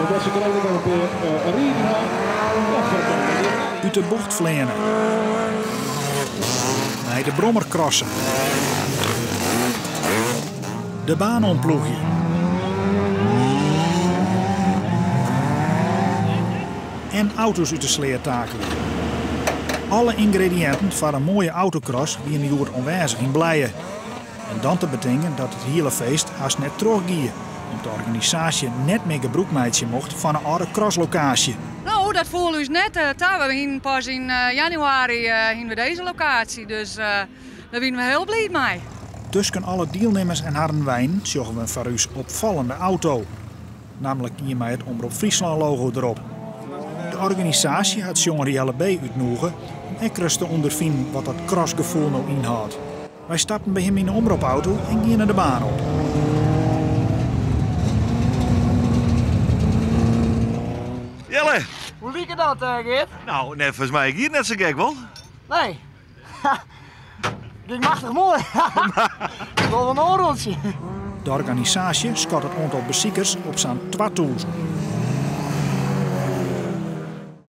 Omdat se krekt al in pear riden ha. Ut de bocht fleane. Nei de brommer crosse. De baan omploegje. En auto's út de sleat takelje. Alle yngrediïnten foar in moaie autocross wiene hjoed oanwêzich yn Blije. En dan te betinken dat it hiele feest hast net trochgie, om't de organisaasje net mear gebrûk meitsje mocht fan 'e âlde crosslokaasje. No, dat foel ús net ta. We hienen pas yn januari hienen we dizze lokaasje, dus dêr wienen we hiel bliid mei. Tusken alle dielnimmers en harren weinen sjogge we in foar ús opfallende auto. Nammentlik ien mei it Omrop Fryslân logo derop. De organisaasje hat sjonger Jelle B. útnûge om ek ris te ûnderfinen wat dat crossgefoel no ynhâldt. Wy stapten by him yn de omropauto en giene de baan op. Jelle! Hoe liket dat, Geert? Nou, neffens my giet it net sa gek, wol? Nee. Gyng machtich moai. Wol in oanrûntsje. De organisaasje skat it oantal besikers op sa'n 2000.